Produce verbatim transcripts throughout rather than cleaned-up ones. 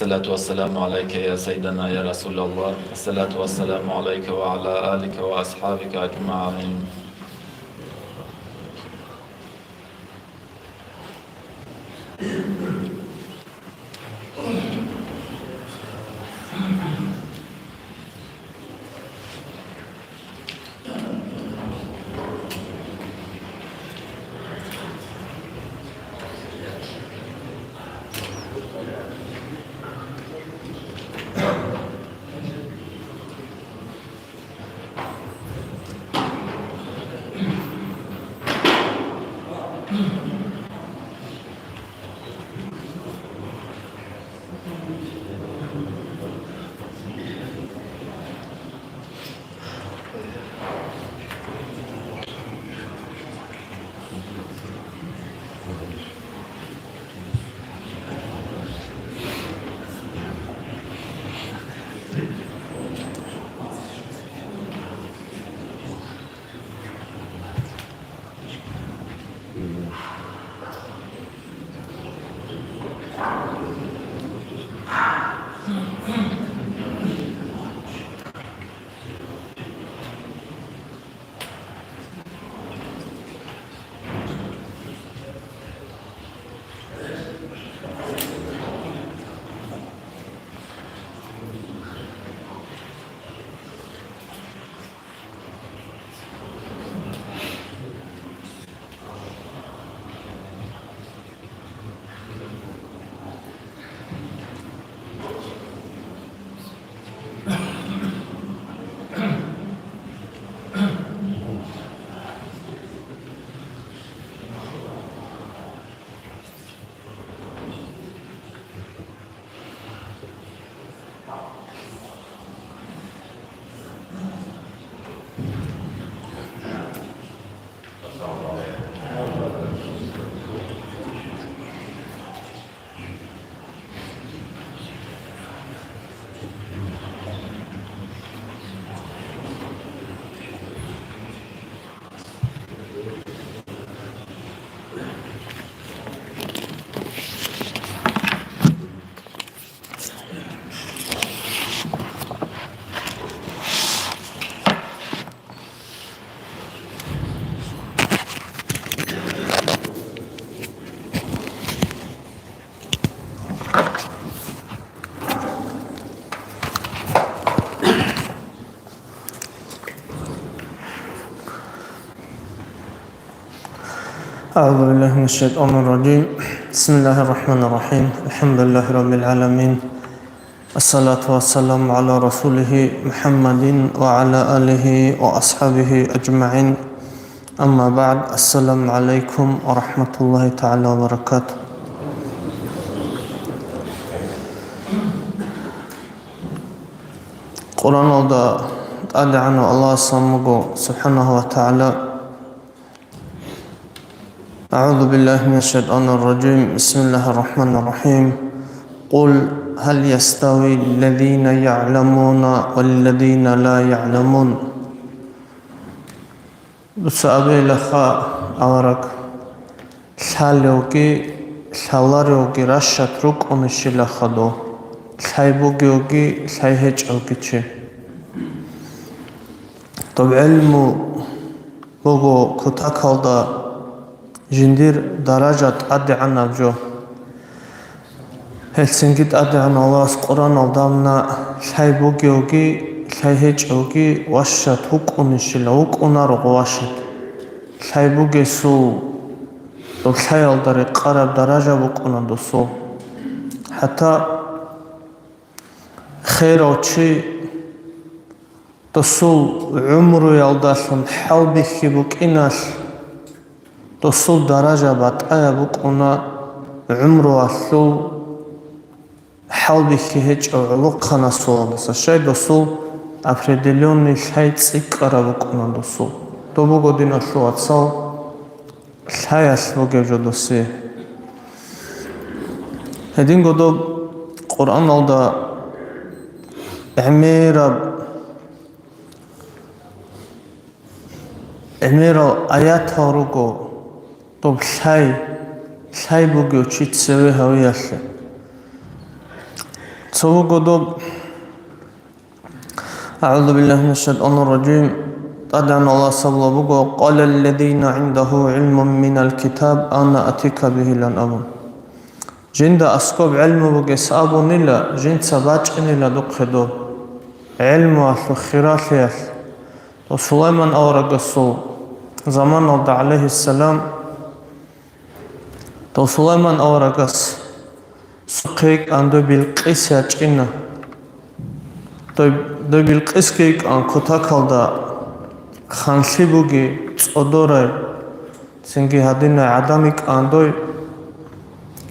الصلاة والسلام عليك يا سيدنا يا رسول الله. الصلاة والسلام عليك وعلى آلك وأصحابك أجمعين. أعوذ بالله من الشيطان الرجيم. بسم الله الرحمن الرحيم. الحمد لله رب العالمين. الصلاة والسلام على رسوله محمد وعلى آله وأصحابه أجمعين. أما بعد. السلام عليكم ورحمة الله تعالى وبركاته. Къуръаналда ТӀадегӀанав Аллагьас абун буго, субхӀанагьу ва тагӀала: أعوذ بالله من الشيطان الرجيم. بسم الله الرحمن الرحيم. قل هل يستوي الذين يعلمون والذين لا يعلمون؟ Дуца абейилаха, авараг, лъалевги, лъаларевги ращад рукӀунищилаха дов, лъай бугевги, лъай гьечӀевги чи. Доб гӀилму буго кутакалда жиндир даража тӀадегӀанаб жо. Гьелцинги ТӀадегӀанав Аллагьас Къуръаналда абуна, лъай бугевги, лъай гьечӀевги ващад вукӀунищила, вукӀунаро гъо ващад. Лъай бугесул, доб лъаялда рекъараб даража букӀуна досул. ХӀатта херав чи досул гӀумруялдалъун хӀалбихьи букӀиналъ, досул даража батӀаяб букӀуна гӀумруялъул хӀалбихьи гьечӀев гӀолохъанасулалдаса щай досул определённый лъай цӀикӀкӀараб букӀуна досул. Доб буго, диналъул вацал, лъаялъ бугеб жо досие. Гьединго доб Къуръаналда гӀемераб, гӀемерал аятал руго доб лъай, лъай бугев чи цеве гьавиялъе. Цо буго доб, أعوذ بالله من الشيطان الرجيم, ТӀадегӀан Аллагьас абулеб буго: «قال الذين عنده علم من الكتاب أنا آتيك به», – лан абун. Жинда аскӀоб гӀелму бугес абунила, жинца бачӀинила духъе доб, гӀелмуялъул хиралъиялъ, дов Сулайман аварагасул заманалда, гӀалайгьиссалам, дов Сулайман аварагас сухъе йикӀан дой Билкъис ячӀина. Дой, дой Билкъисги йикӀан кутакалда ханлъи буги цӀодорай, цинги гьадинай гӀадан йикӀан дой,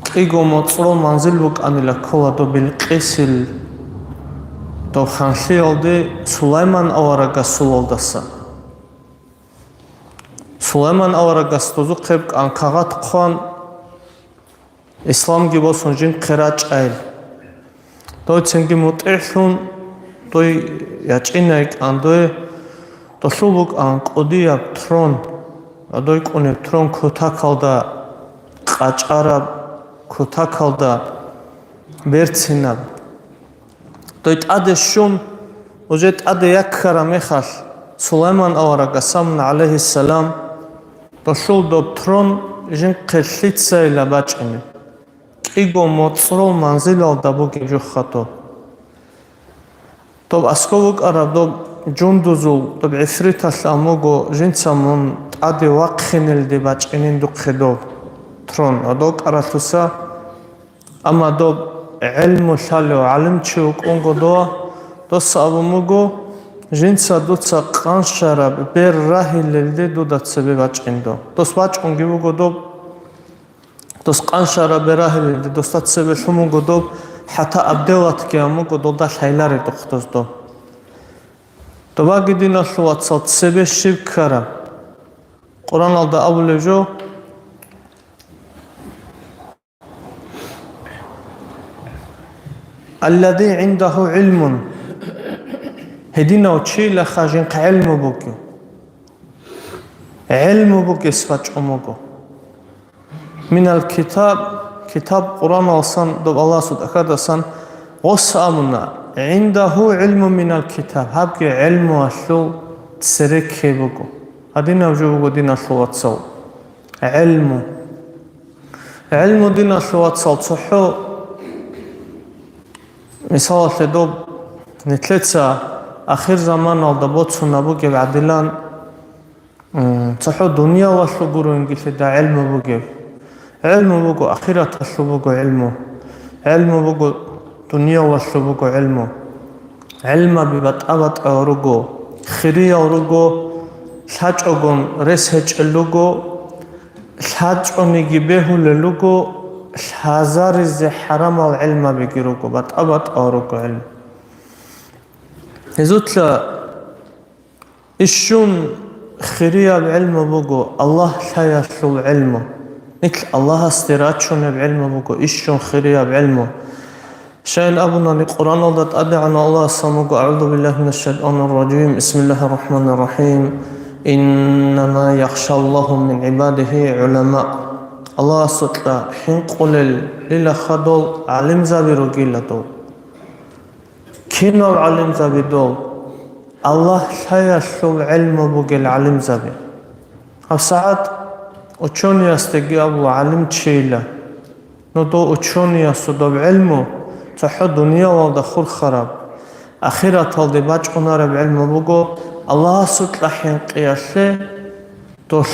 кӀиго моцӀрол манзил букӀанила ккола доб Билкъисил доб ханлъиялде Сулайман аварагасулалдаса. Сулайман аварагас дозухъе йикӀан кагъат хъван, исламги босун жинхъе рачӀайил. Дой цинги мутӀигӀлъун, дой ячӀина йикӀан дой, долъул букӀан кӀудияб трон, дой кӀунеб трон кутакалда къачӀараб, кутакалда берцинаб. Дой тӀаде щун, уже тӀаде яккараб мехалъ, Сулайман аварагас абуна, гӀалайгьиссалам, долъул доб трон жинхъе лъицайила бачӀине, кӀиго моцӀрол манзилалда бугеб жухъа доб. Доб аскӀов вукӀараб доб жундузул доб гӀифриталъ абун буго, жинца мун тӀаде вахъинелде бачӀинин духъе доб трон, гьадов кӀаралъуса. Амма доб гӀелму лъалев гӀалимчи вукӀунго дова, дос абун буго, жинца дуца къанщараб бер рагьилелде дуда цебе бачӀин дов. Дос бачӀунги буго доб, дос къанщараб бер рагьилелде досда цебе лъун буго доб, хӀатта абделатги гьабун буго долда лъайлари духъ дос доб. Добаги, диналъул вацал, цебе щиб ккараб? Къуръаналда абулеб жо: «Аллади гӀиндагьу гӀилмун». Гьединав чилаха жинхъ гӀелму бугев. ГӀелму бугес бачӀун буго. «Минал китаб», китаб Къуръаналсан, доб Аллагьасул тӀахьаздасан гъос абуна: «ГӀиндагьу гӀилму минал китаб», гьабги гӀелмуялъул цере ккей буго. Гьадинаб жо буго, диналъул вацал, гӀелму. ГӀелму, диналъул вацал, цохӀо, мисалалъе, доб нилъеца ахирзаманалда боцунаб бугеб гӀадилан, м, цохӀо дуниялалъул гурониги лъида гӀелму бугеб. ГӀелму буго, ахираталъул буго гӀелму. ГӀелму буго, дуниялалъул буго гӀелму. ГӀелмаби батӀа-батӀаял руго, хириял руго, лъачӀогун рес гьечӀел руго, лъачӀониги бегьулел руго, лъазаризе хӀарамал гӀелмабиги руго, батӀа-батӀаял руго гӀелму. Гьезулъа ишшун хирияб гӀелму буго Аллагь лъаялъул гӀелму. Нилъ Аллагьасде рачунеб гӀелму буго ишшун хирияб гӀелму. Щайин абунани, Къуръаналда ТӀадегӀанав Аллагьас абун буго: «أعوذ بالله من الشيطان الرجيم. بسم الله الرحمن الرحيم. إنما يخشى الله من عباده العلماء». Аллагьасукьа хӀинкъулел лилаха дол гӀалимзаби ругила дол. Кинал гӀалимзаби дол? Аллагь лъаялъул гӀелму бугел гӀалимзаби. ГьабсагӀат учёниясдаги абула гӀалимчийила. Ну, дов учёниясул доб гӀелму цохӀо дуниялалда хурхараб, ахираталде бачӀунараб гӀелму буго, Аллагьасукьа хӀинкъиялъе дол-,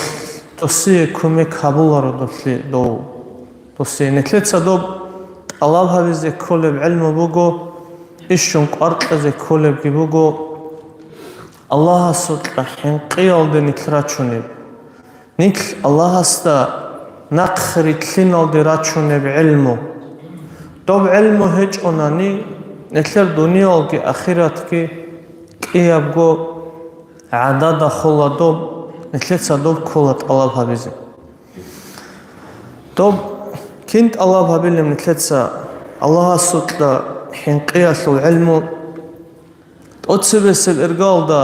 досие кумек гьабуларо долъи-, дов. Досие нилъеца доб тӀалаб гьабизе кколеб гӀелму буго, ишшун кӀвар кьезе кколебги буго, Аллагьасукьа хӀинкъиялде нилъ рачунеб. Нилъ Аллагьасда нахъ рилълъиналде рачунеб гӀелму. Доб гӀелму гьечӀонани, нилъер дуниялги ахиратги кӀиябго гӀадада хола доб, нилъеца доб ккола тӀалаб гьабизе. Доб кин тӀалаб гьабилеб нилъеца? Аллагьасукьа хӀинкъиялъул гӀелму. ТӀоцебесеб иргалда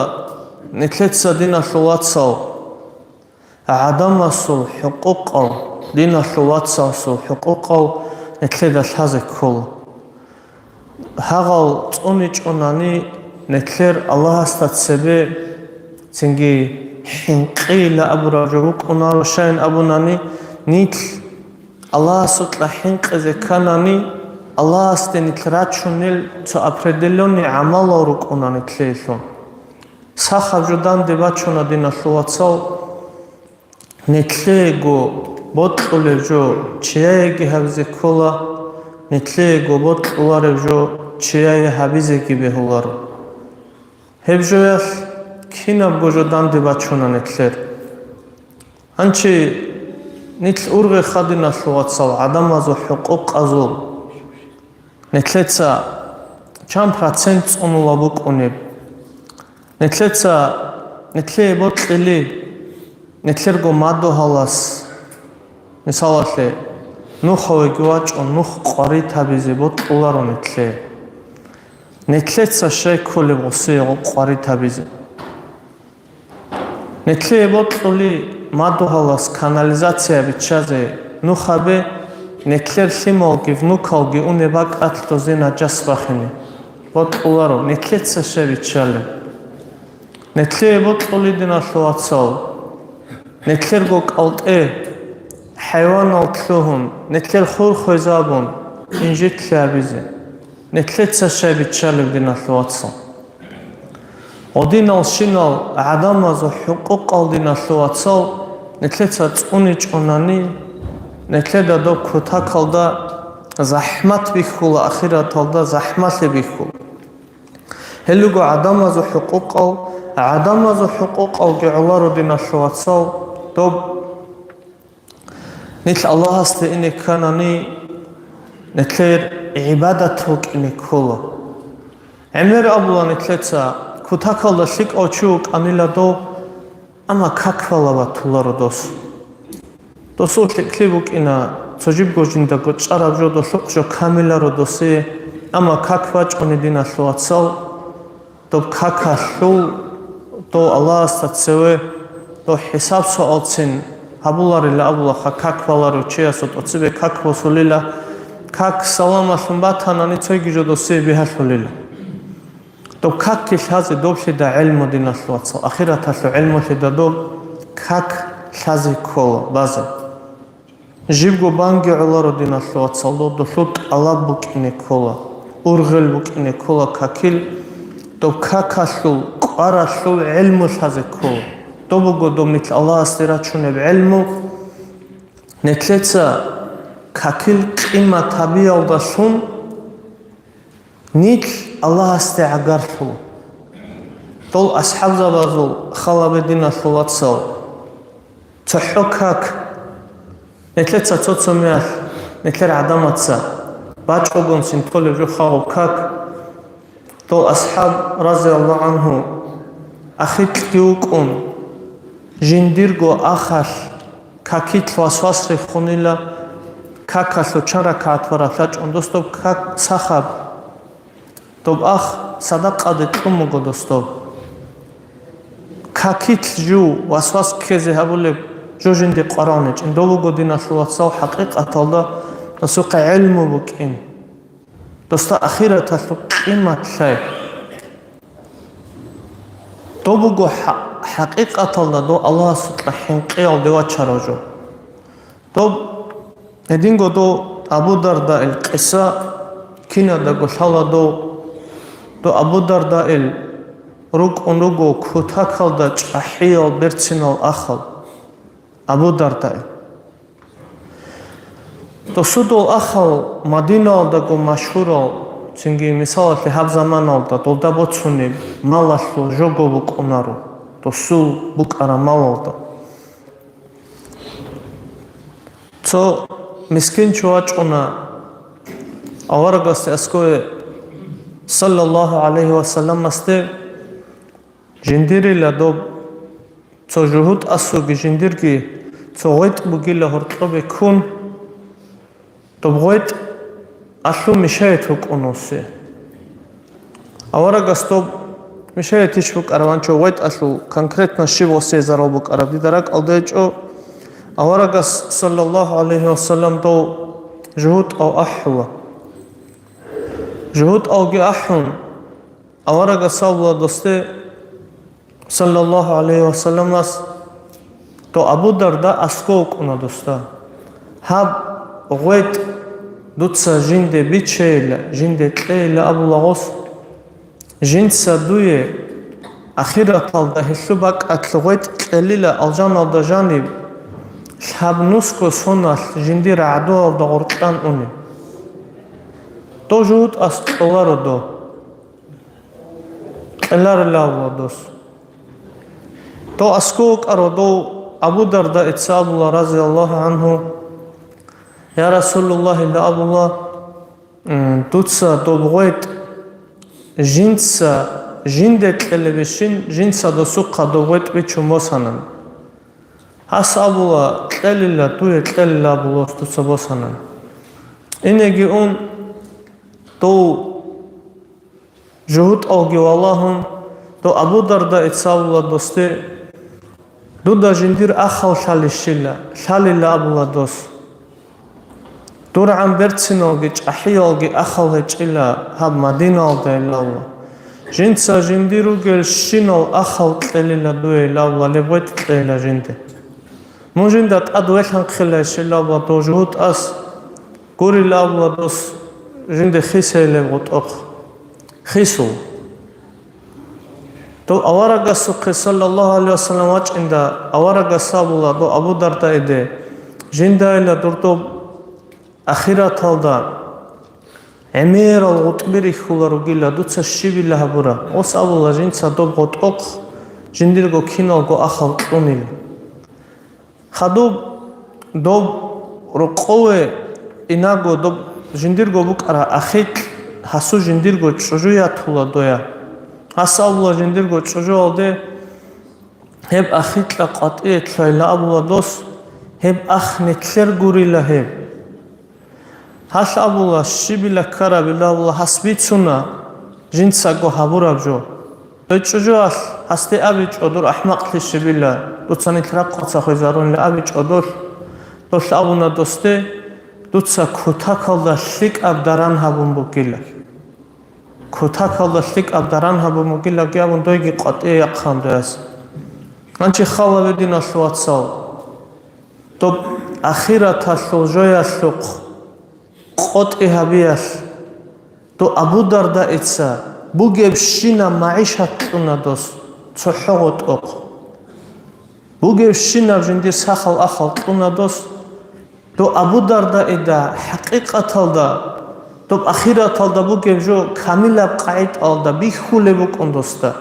нилъеца, диналъул вацал, гӀадамасул хӀукъукъал, диналъул вацасул хӀукъукъал нилъеда лъазе ккола. Гьагъал цӀуничӀонани, нилъер Аллагьасда цебе цинги хӀинкъийила абураб жо букӀунаро, щайин абунани, нилъ Аллагьасукьа хӀинкъизе кканани, Аллагьасде нилъ рачунел цо определённый гӀамалал рукӀуна нилъеелъул. Сахаб жо данде бачуна, диналъул вацал, нилъеего бокьулеб жо чияеги гьабизе ккола, нилъеего бокьулареб жо чияе гьабизеги бегьуларо. Гьеб жоялъ кинабго жо данде бачуна нилъер. Гьанчи нилъ ургъеха, диналъул вацал, гӀадамазул хӀукъукъазул. Нилъеца чан процент цӀунула букӀунеб? Нилъеца, нилъее бокьили, нилъерго мадугьалас, мисалалъе, нухавеги вачӀун, нух къварид гьабизе бокьуларо нилъее. Нилъеца щай кколеб гъосие гъо къварид гьабизе? Нилъее бокьули мадугьалас канализация биччазе нухабе, нилъер лъималги внукалги унеб бакӀалъ дозе наджас бахине. Бокьуларо, нилъеца щай биччалеб? Нилъее бокьули, диналъул вацал, нилъерго кӀалтӀе, хӀайванал лъугьун, нилъер хур хвезабун, инжитлъи гьабизе. Нилъеца щай биччалеб, диналъул вацал? Гъодиналщинал гӀадамазул хӀукъукъал, диналъул вацал, нилъеца цӀуничӀонани, нилъеда доб кутакалда захӀмат бихьула, ахираталда захӀмалъи бихьула. Гьел руго гӀадамазул хӀукъукъал, гӀадамазул хӀукъукъалги гӀоларо, диналъул вацал, доб Нилъ Аллагьасде ине кканани, нилъер гӀибадат букӀине ккола. ГӀемер абула нилъеца, кутакалда лъикӀав чи вукӀанила дов, амма как бала батуларо дос. Досул лъикӀлъи букӀина, цо жибго жиндаго чӀараб жо, долъухъ жо камиларо досие, амма как бачӀуни, диналъул вацал, доб какалъул, дов Аллагьасда цеве, дов хӀисаб-суалцин гьабуларила абулаха, как баларев чиясул тӀоцебе как босулила, как саламалъун батанани, цойги жо досие бигьалъулила. Доб какги лъазе доблъида гӀелму, диналъул вацал, ахираталъул гӀелмулъида доб как лъазе ккола, базе. Жибго банги гӀоларо, диналъул вацал, дов долъул тӀалаб букӀине ккола, ургъел букӀине ккола какил, доб какалъул, кӀваралъул гӀелму лъазе ккола. Доб буго доб нилъ Аллагьасде рачунеб гӀелму, нилъеца какил къимат гьабиялдалъун, Нилъ Аллагьасде гӀагарлъула. Дол асхӀабзабазул халабе, диналъул вацал, цохӀо как, нилъеца цо-цо меялъ, нилъер гӀадамаца бачӀогонцин толеб жо хагъуб как, дол асхӀаб, разияллагьу гӀангьу, ахикьги вукӀун, жиндирго ахалъ, какилъ васвас рехунила, какалъул чан ракагӀат варалъ рачӀун дос доб как сахаб. Доб ах садакъаде кьун буго дос доб. Какилъ жив васвас ккезе гьабулеб жо жинде къварал нечӀин. Доб буго, диналъул вацал, хӀакъикъаталда досухъе гӀелму букӀин. Досда ахираталъул къимат лъай. Доб буго хӀа-, хӀакъикъаталда дов Аллагьасукьа хӀинкъиялде вачарав жо. Доб гьединго дов Абу Дардаил къиса кинадаго лъала дов, дов Абу Дардаил рукӀун руго кутакалда чӀахӀиял берцинал ахал. Абу Дардаил. Досудул ахал Мадинаялдаго машгьурал, цинги, мисалалъе, гьаб заманалда долда боцунеб малалъул жого букӀунаро, досул букӀараб малалда. Цо мискин чи вачӀуна аварагасде аскӀове, саллаллагьу гӀалайгьи ва салламасде, жиндирила доб, цо жугьутӀ асуги жиндирги цо гъветӀ бугила гьоркьобе ккун, доб гъветӀ алъул мешает вукӀун вусе. Аварагас доб мешает иш букӀараб, анчо гъветӀалъул конкретно щиб гъосие зарал букӀараб дида ракӀалда гьечӀо, аварагас, саллаллагьу гӀалайгьи ва саллам, дов жугьутӀав ахӀула. ЖугьутӀалги ахӀун, аварагас абула досде, саллаллагьу гӀалайгьи вассаламас, дов Абу Дарда аскӀов вукӀуна досда. Гьаб гъветӀ дуца жинде бичейила, жинде кьейила абула гъос. Жинца дуе ахираталда гьелъул бакӀалъ гъветӀ кьелила алжаналда жаниб, лъабнусго соналъ жиндир гӀадуялда гъоркьан унеб. Дов жугьутӀас кьоларо дов. Кьеларила абула дос. Дов аскӀов вукӀаро дов Абу Дардаица абула, разияллагьу гӀангьу: «Я Расулуллагь, — илан абула, — м, дуца доб гъветӀ жинца, жинде кьелебищин, жинца досухъа доб гъветӀ бичун босанан». Гьас абула: «Кьелила, дуе кьелила», — абула, дуца босанан. Инеги ун, дов жугьутӀалги валагьун, дов Абу Дардаица абула досде: «Дуда жиндир ахал лъалищила?» «Лъалила», — абула дос. «Дур гӀан берциналги чӀахӀиялги ахал гьечӀила гьаб Мадиналда», — илан абула. «Жинца жиндир ругелщинал ахал кьелила дуе», — илан абула, «гьеб гъветӀ кьейила жинде». Мун жинда тӀад велъанхъила ишила абула дов жугьутӀас, гурила абула дос жинде хисейилеб гъутӀохъ. Хисул. Дов аварагасухъе, саллаллагьу гӀалайгьи вассалам, вачӀинда, аварагас абула дов Абу Дардаиде: «Жиндайила дур доб ахираталда гӀемерал гъутӀби рихьула ругила, дуца щибила гьабура?» Ос абула: «Жинца доб гъутӀохъ жиндирго киналго ахал кьунила». Хадуб доб рокъове инаго доб жиндирго букӀараб ахикь гьасул жиндирго чӀужу ятула доя. Гьас абула жиндирго чӀужуялде: «Гьеб ахикьа къватӀие лъвайла», — абула дос, «гьеб ах нилъер гурила гьеб». Гьалъ абула: «Щибила ккарабила?» — абула, гьас бицуна жинцаго гьабураб жо. Гьев чӀужуялъ гьасде абичӀо: «Дур ахӀмакълъи щибила, дуца нилъ рахъваца хвезарунила», — абичӀо долъ. Долъ абуна досде: «Дуца кутакалда лъикӀаб даран гьабун бугила». Кутакалда лъикӀаб даран гьабун бугилаги абун, дойги къватӀие яхъан дояс. Гьанчи халаве, диналъул вацал, доб ахираталъул жоялъухъ къотӀи гьабиялъ, дов Абу Дардаица бугебщинаб магӀишат кьуна дос цохӀо гъотӀохъ. Бугебщинаб жиндир сахал ахал кьуна дос. Дов Абу Дардаида хӀакъикъаталда доб ахираталда бугеб жо камилаб къагӀидалда бихьулеб букӀун досда.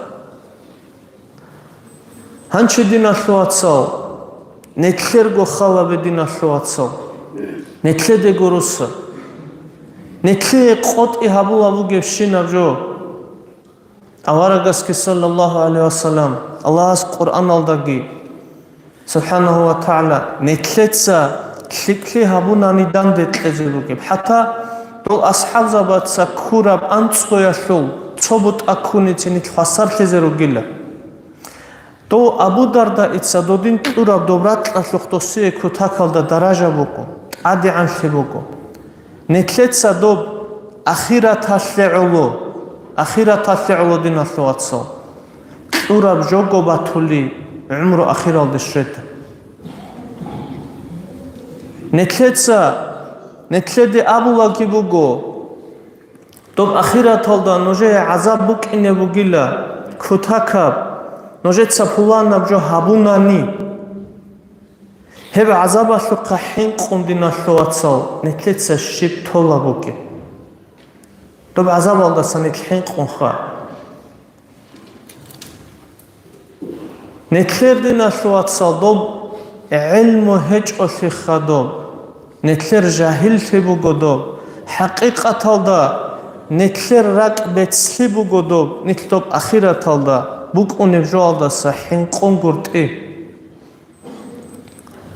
Гьанчи, диналъул вацал, нилъерго халабе, диналъул вацал, нилъеде гуруса. Нилъее къотӀи гьабула бугебщинаб жо. Аварагасги, саллаллагьу гӀалайгьи вассалам, Аллагьас Къуръаналдаги, субхӀанагьу ва тагӀала, нилъеца лъикӀлъи гьабунани данде кьезе бугеб. ХӀатта дол асхӀабзабаца ккураб анцӀгоялъул цо бутӀа ккуница нилъ хвасарлъизе ругила. Дов Абу Дардаица додин кьураб доб ракьалъухъ досие кутакалда даража буго, тӀадегӀанлъи буго. Нилъеца доб ахираталъе гӀоло, ахираталъе гӀоло, диналъул вацал, кьураб жого батули, гӀумру ахиралде щвета. Нилъеца, нилъеде абулаги буго, доб ахираталда нужее гӀазаб букӀине бугила, кутакаб, нужеца пуланаб жо гьабунани. Гьеб гӀазабалъухъа хӀинкъун, диналъул вацал, нилъеца щиб тола бугеб. Доб гӀазабалдаса нилъ хӀинкъунха. Нилъер, диналъул вацал, доб гӀилму гьечӀолъиха доб, нилъер жагьиллъи буго доб, хӀакъикъаталда нилъер ракӀ бецлъи буго доб, нилъ доб ахираталда букӀунеб жоалдаса хӀинкъунгутӀи.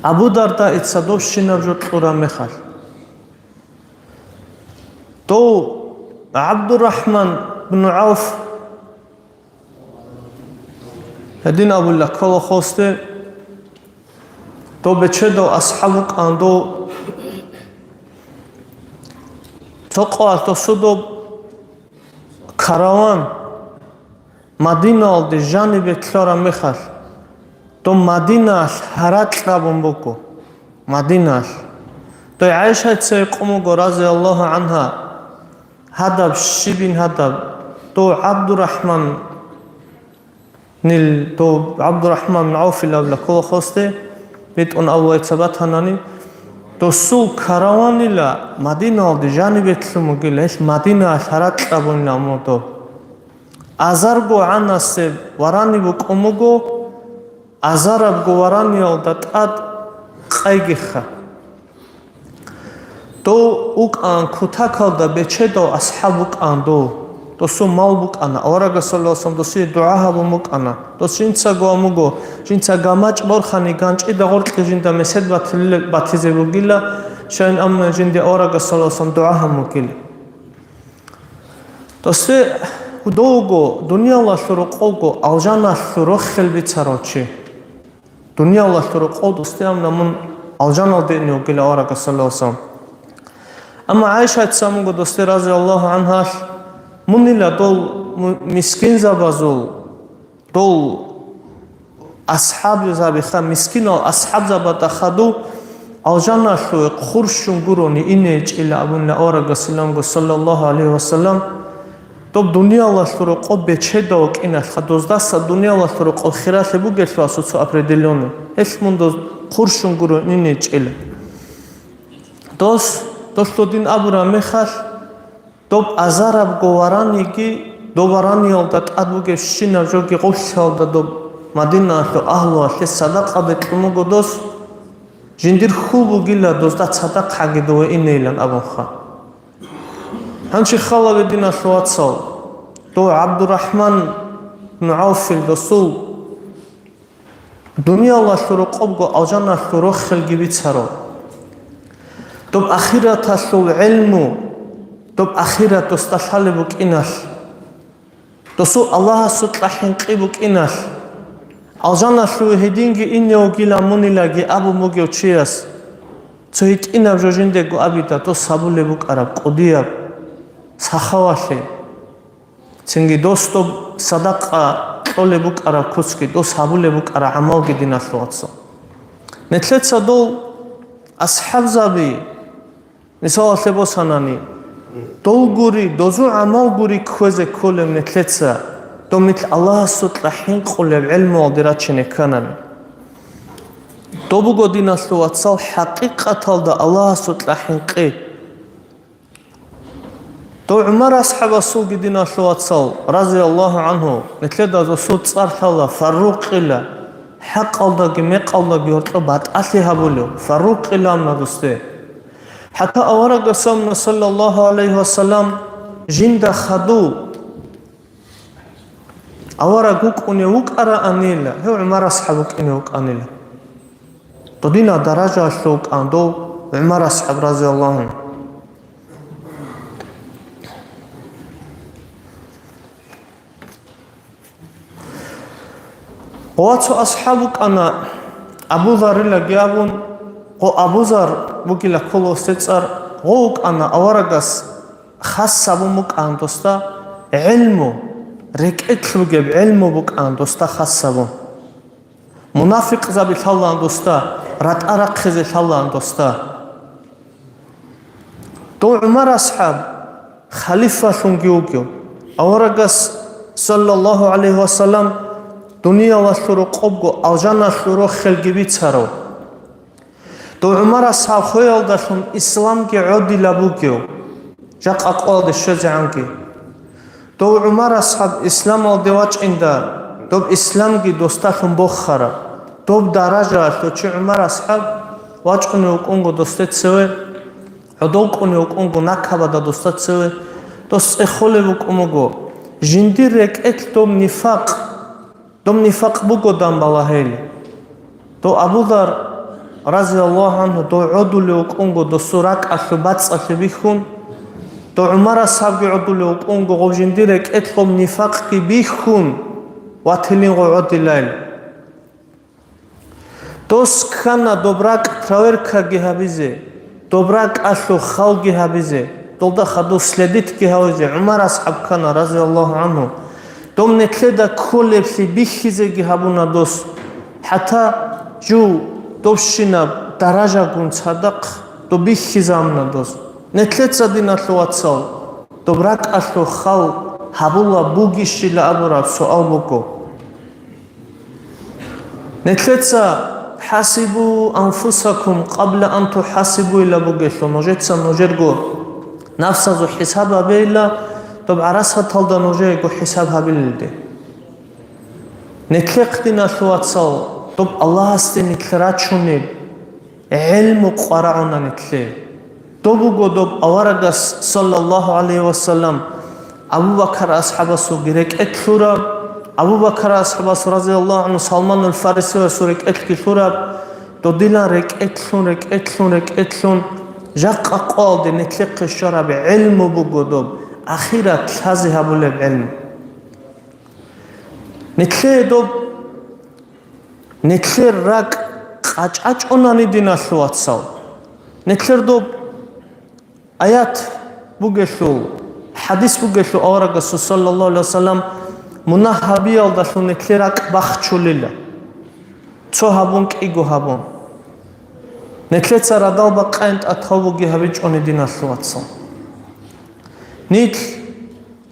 Абу Дардаица добщинаб жо кьураб мехалъ, дов ГӀабдурахӀман бну ГӀавф гьедин абула ккола хосде, дов бечедав асхӀаб вукӀан, дов цо къоялъ досу доб караван Мадинаялде жанибе лъараб мехалъ, дов Мадинаялъ гьаракь абун буго. Мадинаялъ. Дой ГӀайшаца гьикъун буго, разияллагьу гӀангьа, гьадаб щибин гьадаб, дов ГӀабдурахӀман нил дов ГӀабдурахӀман бин ГӀавфил абула ккола хосде, битӀун авлугъайца батанани, досул караванила Мадинаялде жанибе лъун бугила, гьелъ Мадинаялъ гьаракь абунила амру дов. Азарго гӀанасеб варани букӀун буго, азарабго вараниялда тӀад къайгиха. Дов вукӀан кутакалда бечедав асхӀаб вукӀан дов. Досул мал букӀана, аварагас саллаллагьу гӀалайгьи ва саллам досие дугӀа гьабун букӀана. Дос жинцаго амуго, жинца гамачӀ борхани, ганчӀида гъоркье жинда месед батилел-, батизе бугила, щайин амма жинде аварагас саллаллагьу гӀалайгьи ва саллам дугӀа гьабун бугила. Досде довго, дуниялалъул рокъовго, алжаналъул рохел бицарав чи. Дуниялалъул рокъов досде амна мун алжаналде ине вугила аварагас саллаллагьу гӀалайгьи ва саллам. Амма ГӀайшаца амуго досде разияллагьу гӀангьалъ, мунила дол му-, мискинзабазул, дол асхӀабзабиха, мискинал асхӀабзабада хадув алжаналъуве хурщун гурони ине гьечӀила абунила аварагас иламго саллаллагьу гӀалайгьи ва саллам. Доб дуниялалъул рокъоб бечедав вукӀиналъха, доздаса дуниялалъул рокъоб хиралъи бугелъул асуцо определённый. Гьелъ мун доз хурщун гурони ине гьечӀила. Дос, долъул дин абураб мехалъ, доб азарабго вараниги, доб вараниялда тӀад бугебщинаб жоги гъуллъиялда доб Мадинаялъул агьлуялъе садакъаде кьун буго дос, жиндир хьул бугила дозда цадахъ гьаги дове инейилан абунха. Гьанчи халаве диналъул вацал, дов ГӀабдурахӀман бну ГӀавфил досул дуниялалъул рокъобго алжаналъул рохелги бицаро. Доб ахираталъул гӀелму, доб ахират досда лъалеб букӀиналъ, досул Аллагьасукьа хӀинкъи букӀиналъ, алжаналъуве гьединги ине вугилан мунилаги абун бугев чияс, цо гьитӀинаб жо жиндего абида дос гьабулеб букӀараб кӀудияб сахавалъе. Цинги дос доб садакъа кьолеб букӀараб куцги, дос гьабулеб букӀараб гӀамалги диналъул вацал. Нилъеца дол асхӀабзаби, мисалалъе босанани, дол гури, дозул гӀамал гури кквезе кколеб нилъеца, дол нилъ Аллагьасукьа хӀинкъулеб гӀелмуялде рачине кканани. Доб буго диналъул вацал хӀакъикъаталда Аллагьасукьа хӀинкъи. Дов ГӀумар асхӀабасулги диналъул вацал, разияллагьу гӀангьу, нилъеда досул цӀар лъала Фаррукъила, хӀакъалдаги мекъалдаги гьоркьоб батӀалъи гьабулев, Фаррукъила амна досде. ХӀатта аварагас амна, саллаллагьу гӀалайгьи ва саллам, жинда хадув, авараг вукӀунев вукӀараанила, гьев ГӀумар асхӀаб вукӀине вукӀанила. Додина даражаялъул вукӀан дов ГӀумар асхӀаб, разияллагьу гӀангьу. Ва цо асхӀаб вукӀана, Абу Заррилаги абун, гъо Абу Зар вугила ккола гьесде цӀар, гъо вукӀана аварагас хас гьабун букӀан досда гӀелму, рекӀелъ бугеб гӀелму букӀан досда хас гьабун. Мунафикъзаби лъалаан досда, ратӀа рахъизе лъалаан досда. Дов ГӀумар асхӀаб халифалъунги вугев, аварагас, саллаллагьу гӀалайгьи ва саллам, дуниялалъул рокъобго алжаналъул рохелги бицарав. Дов ГӀумар асхӀаб хвеялдалъун исламги гӀодилаб бугев, жакъа къоялде щвезегӀанги. Дов ГӀумар асхӀаб исламалде вачӀинда, доб исламги досдалъун бохараб, доб даражаялъул чи ГӀумар асхӀаб вачӀунев вукӀунго досде цеве, гӀодов кӀунев вукӀунго накабада досда цеве, дос цӀехолев вукӀун вуго, жиндир рекӀелъ доб нифакъ, доб нифакъ бугодан балагьел. Дов Абу Дар, разияллагьу гӀангьу, дов гӀодулев вукӀунго досул ракӀалъу бацӀцӀалъи бихьун, дов ГӀумар асхӀабги гӀодулев вукӀунго гъов жиндир рекӀелъ гъоб нифакъги бихьун, ватилин гъов гӀодилайил. Дос ккана доб ракӀ проверкаги гьабизе, доб ракӀалъу халги гьабизе. Долда хадур следитги гьавизе ГӀумар асхӀаб ккана, разияллагьу гӀангьу. Доб нетлъеда кколеблъи бихьизеги гьабуна дос. ХӀатта жив добщинаб даражагун цадахъ доб бихьизабуна дос. Нетлъеца, диналъул вацал, доб ракӀалъул хал гьабула бугищила абураб суал буго. Нетлъеца «хӀасибу анфусакум къабла ан тухӀасибу» илаб бугелъул, нужеца нужерго нафсазул хӀисаб гьабейила, доб гӀарасаталда нужеего хӀисаб гьабилелде. Нетлъехъ, диналъул вацал, доб Аллагьасде нилъ рачунеб гӀелму къварагӀуна нилъе. Доб буго доб аварагас, саллаллагьу гӀалайгьи вассалам, Абу Бакар асхӀабасулги рекӀелъ лъураб, Абу Бакар асхӀабас, разияллагьу гӀангьу, Салманул Фарисиясул рекӀелъги лъураб, додилан рекӀелъ лъун, рекӀелъ лъун, рекӀелъ лъун, жакъа къоялде нилъехъе щвараб гӀелму буго доб, ахират лъазе гьабулеб гӀелму. Нилъее доб, нилъер ракӀ къачӀачӀунани, диналъул вацал. Нилъер доб аят бугелъул, хӀадис бугелъул, аварагасул, саллаллагьу гӀалайгьи вассалам, мунагь гьабиялдалъун нилъер ракӀ бахчулила. Цо гьабун, кӀиго гьабун. Нилъеца радал бакъайин тӀатав буги гьабичӀони, диналъул вацал. Нилъ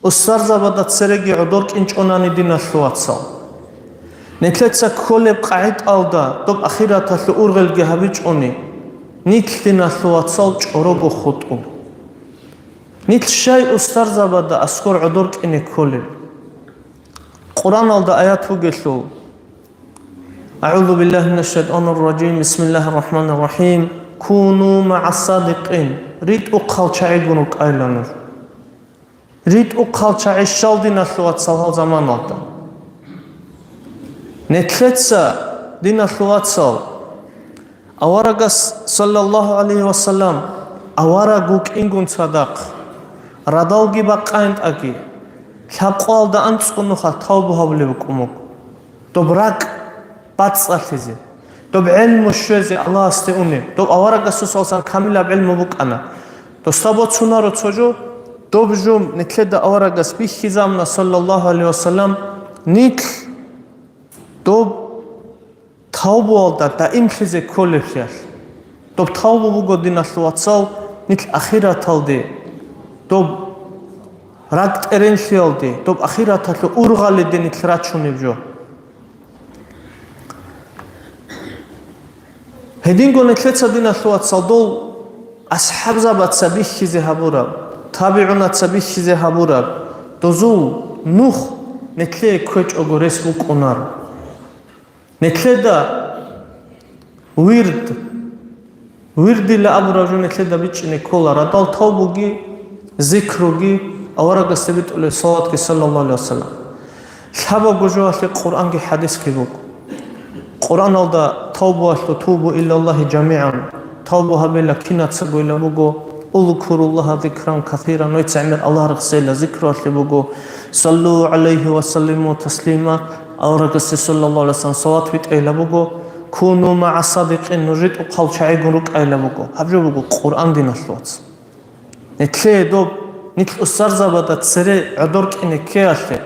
устарзабада цереги гӀодор кӀинчӀонани, диналъул вацал. Нилъеца кколеб къагӀидалда доб ахираталъул ургъелги гьабичӀони, нилъ, диналъул вацал, чӀорого хутӀу. Нилъ щай устарзабада аскӀор гӀодор кӀине кколеб? Къуръаналда аят бугелъул, أعوذ بالله من الشيطان الرجيم. بسم الله الرحمن الرحيم. كونوا مع الصادقين. РитӀухъал чагӀигун рукӀайла нуж. РитӀухъал чагӀи щал, диналъул вацал, гьал заманалда. Нетлъеца, диналъул вацал, аварагас, саллаллагьу гӀалайгьи вассалам, авараг вукӀингун цадахъ, радалги бакъайин тӀаги, лъабкъоялда анцӀго нуха тавбу гьабулеб букӀун буго. Доб ракӀ бацӀцӀалъизе, доб гӀелму щвезе Аллагьасде унеб, доб аварагасул салсан камилаб гӀелму букӀана. Досда боцунаро цо жо, доб жо нилъеда аварагас бихьизабуна, саллаллагьу гӀалайгьи вассалам, нилъ доб тавбуялда даимлъизе кколеблъиялъ. Доб тавбу буго, диналъул вацал, нилъ ахираталде, доб ракӀ тӀеренлъиялде, доб ахираталъул ургъалиде нилъ рачунеб жо. Гьединго нилъеца, диналъул вацал, дол асхӀабзабаца бихьизе гьабураб, табигӀунаца бихьизе гьабураб, дозул нух нилъее кквечӀого рес букӀунаро. Нилъеда вирд, вирдила абураб жо нилъеда бичӀчӀине ккола, радал тавбуги, зикруги, аварагасде битӀулеб салаватги, саллаллагьу гӀалайгьи вассалам. Лъабабго жоялъе Къуръанги хӀадисги буго. Къуръаналда тавбуялъул «Тубу илаллагьи жамигӀан», тавбу гьабила кинацагойила буго, «Узкуруллагьа зикран касиран», нойца гӀемер Аллагь рехсейила зикруялъе буго, «Саллу гӀалайгьи ва саллиму таслима», аварагасде, саллаллагьу гӀалайгьи вассалам, салават битӀейила буго, «Куну магӀа садикъин», нуж ритӀухъал чагӀигун рукӀайила буго. Гьаб жо буго Къуръан, диналъул вацал. Нилъее доб, нилъ устарзабада цере гӀодор кӀине ккеялъе,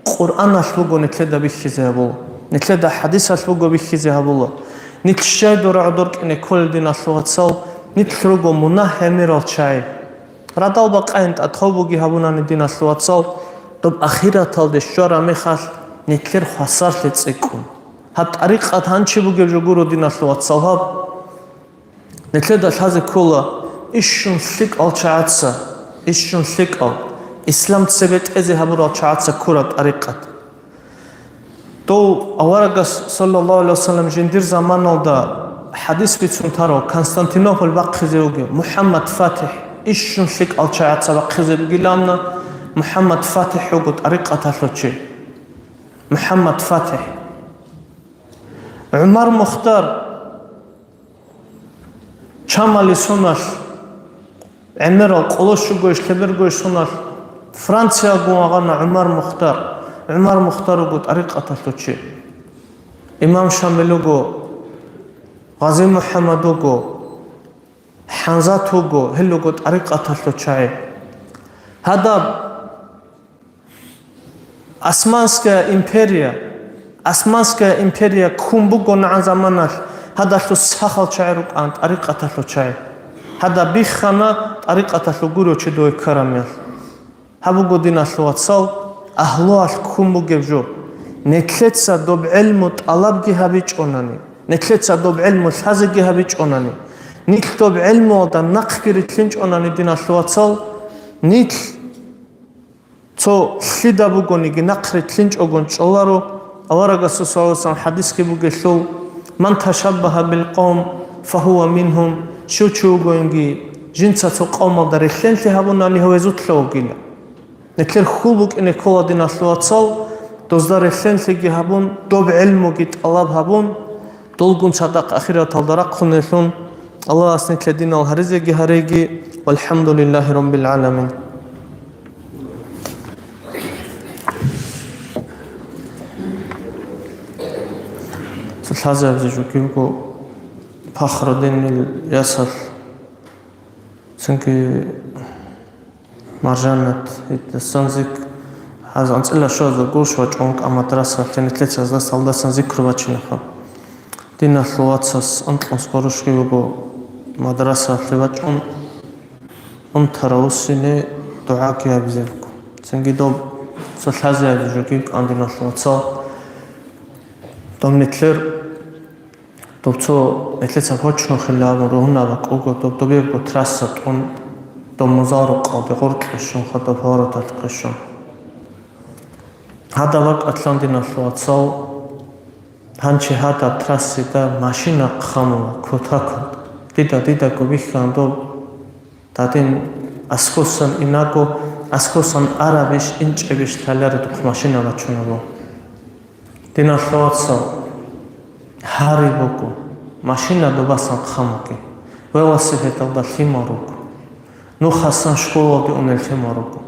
Къуръаналъ буго нилъеда бихьизе гьабула, нилъеда хӀадисалъ буго бихьизе гьабула. Нилъ щай дора гӀодор кӀине кколел, диналъул вацал, нилъ руго мунагь гӀемерал чагӀи. Радал бакъайин тӀатав буги гьабунани, диналъул вацал, доб ахираталде щвараб мехалъ нилъер хвасарлъи цӀикӀкӀун. Гьаб тӀарикъат гьанчи бугеб жо гуро, диналъул вацал, гьаб. Нилъеда лъазе ккола ишшун лъикӀал чагӀаца, ишшун лъикӀал, ислам цебетӀезе гьабурал чагӀаца ккураб тӀарикъат. Дов аварагас, саллаллагьу гӀалайгьи вассалам, жиндир заманалда хӀадис бицун тарав Константинополь бахъизе вугев МухӀаммад ФатихӀ, ишшун лъикӀал чагӀаца бахъизе бугилан абуна, МухӀаммад ФатихӀ вуго тӀарикъаталъул чи. МухӀаммад ФатихӀ. ГӀумар Мухтар. Чамали соналъ, гӀемерал къоло щугойищ лъебергойищ соналъ, Франциягун вагъана ГӀумар Мухтар. ГӀумар Мухтар вуго тӀарикъаталъул чи. Имам Шамил вуго, Гъази МухӀаммад вуго, хӀанзат вуго, гьел руго тӀарикъаталъул чагӀи. Гьадаб Османская империя, Османская империя ккун буго нагӀан заманалъ, гьадалъул сахал чагӀи рукӀан, тӀарикъаталъул чагӀи. Гьадаб биххана тӀарикъаталъул гурев чи дове ккарамиялъ. Гьаб буго, диналъул вацал, агьлуялъ ккун бугеб жо. Нилъеца доб гӀелму тӀалабги гьабичӀонани, нилъеца доб гӀелму лъазеги гьабичӀонани, нилъ доб гӀелмуялда нахъги рилълъинчӀонани, диналъул вацал, нилъ цо лъида бугониги нахъ рилълъинчӀогун чӀоларо. Аварагасул саллаллагьу гӀалайгьи вассалам хӀадисги бугелъул: «Ман ташаббагьа бил къавм, фагьува мингьум», щив чи вугониги жинца цо къавмалда релълъенлъи гьабунани, гьев гьезулъа вугила. Нилъер хьул букӀине ккола, диналъул вацал, дозда релълъенлъиги гьабун, доб гӀелмуги тӀалаб гьабун, долгун цадахъ ахираталда рахъунелъун. Аллагьас нилъер динал гьаризеги гьареги. ВалхӀамдулиллагьи раббил гӀаламин. Цо лъазабизе жо кибго Пахрудинил ясалъ, цинги Маржанат, гьитасан зик-, гьаз анцӀила щвазда гурищ вачӀун кӀа мадрасалъе, нилъеца гьаздаса гьалдасан зикру бачинаха. Диналъул вацас анкьнусго рушги вуго мадрасалъе вачӀун, унтара вуссине дугӀаги гьабизе буго. Цинги доб цо лъазе гьабизе жо киб кӀан, диналъул вацал. Доб нилъер Доб цо нилъеца почнухъила абун ругьунаб бакӀуго, доб добебго трасса тӀун, доб музал рукъалде гъоркье щун, хадуб повороталъухъе щун. Гьадаб бакӀалъан, диналъул вацал, гьанчи гьадаб трассида машина хъамула, квота-квот. Дида, дидаго бихьан доб. Гьадин аскосан инаго, аскосан арабищ, инчӀебищ лъаларедухъ машина бачунабо. Диналъул вацал, гьари буго, машина добасан хъамуге, велосипедалда лъимал руго, нухасан школалде унел лъимал руго.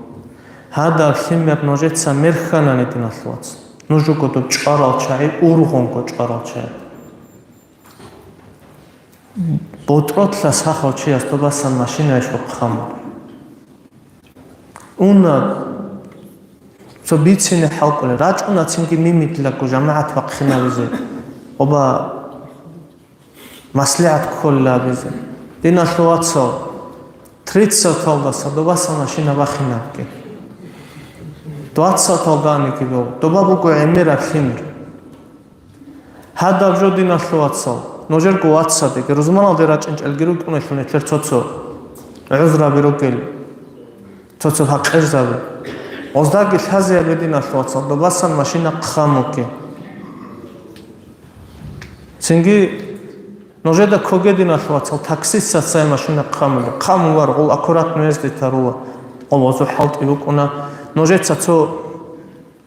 Гьадаб лъимер нужеца мерхьанани, диналъул вацал, нуж руго доб чӀварал чагӀи, ургъунго чӀварал чагӀи. БутӀрулъа сахав чияс добасан машинайищ хъамун. Уна, цо бицине хӀалкӀолел, рачӀуна цинги мимидлаго жамагӀат вахъинабизе, оба маслигӀат кколабизе. Диналъул вацал, тридцаталдаса добасан машина бахинабги. Двадцаталданиги бев, доба буго гӀемераб лъимер. Гьадаб жо, диналъул вацал, нужерго вацадеги, рузманалде рачӀинчӀелги рукӀунелъул нилъер цо-цо гӀузраби ругел, цо-цо гьакъезаби. Гъоздаги лъазе гьабе, диналъул вацал, добасан машина хъамуге. Цинги нужеда ккоге, диналъул вацал, таксистаца машина хъамула. Хъамулар, гъол аккуратно ездитарула. Гъол гъозу хӀалтӀи букӀуна. Нужеца цо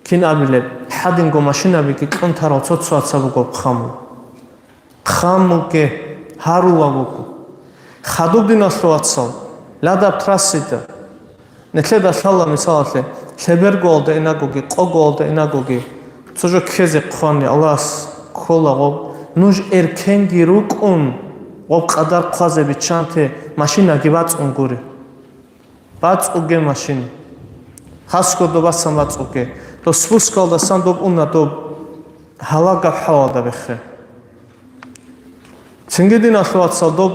Кин абилеб, гьадинго машинабиги кьун тарал цо-цояца буго хъаму. Хъамуге, гьарула вуго. Хадуб, диналъул вацал, ладаб трассида. Нилъеда лъала, мисалалъе, лъебергоялда инагоги, къогоялда инагоги, цо жо ккезе хъвани, Аллагьас ккола гъоб. Нуж эркенги рукӀун, гъоб къадар хъвазе биччанте машинаги бацӀун гури. БацӀуге машина. Хасго добасан бацӀуге. Доб спускалдасан доб уна доб гьалагаб хӀалалда бехе. Цинги, диналъул вацал, доб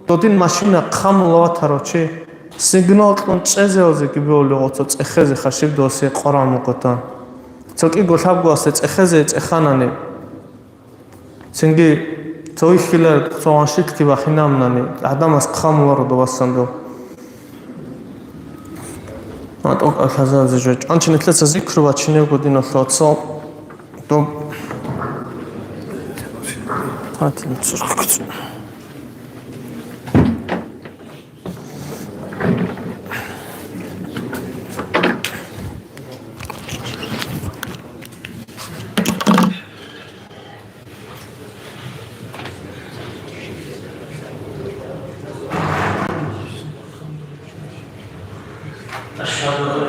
додин машина хъамула ватарав чи сигнал кьун чӀезевазеги бевли гъоцо цӀехезе хашиб досие къваран мукъутан. Цо кӀиго лъабгоасе цӀехезе цӀеханани. Цинги цо вихьилар, цо ваншилъги бахинамунани, гӀадамас хъамуларо добасан доб. МатӀокӀал лъазабизе жо. ЧӀанчи нилъеца зикру бачинебго, диналъул вацал, доб. أشهد أن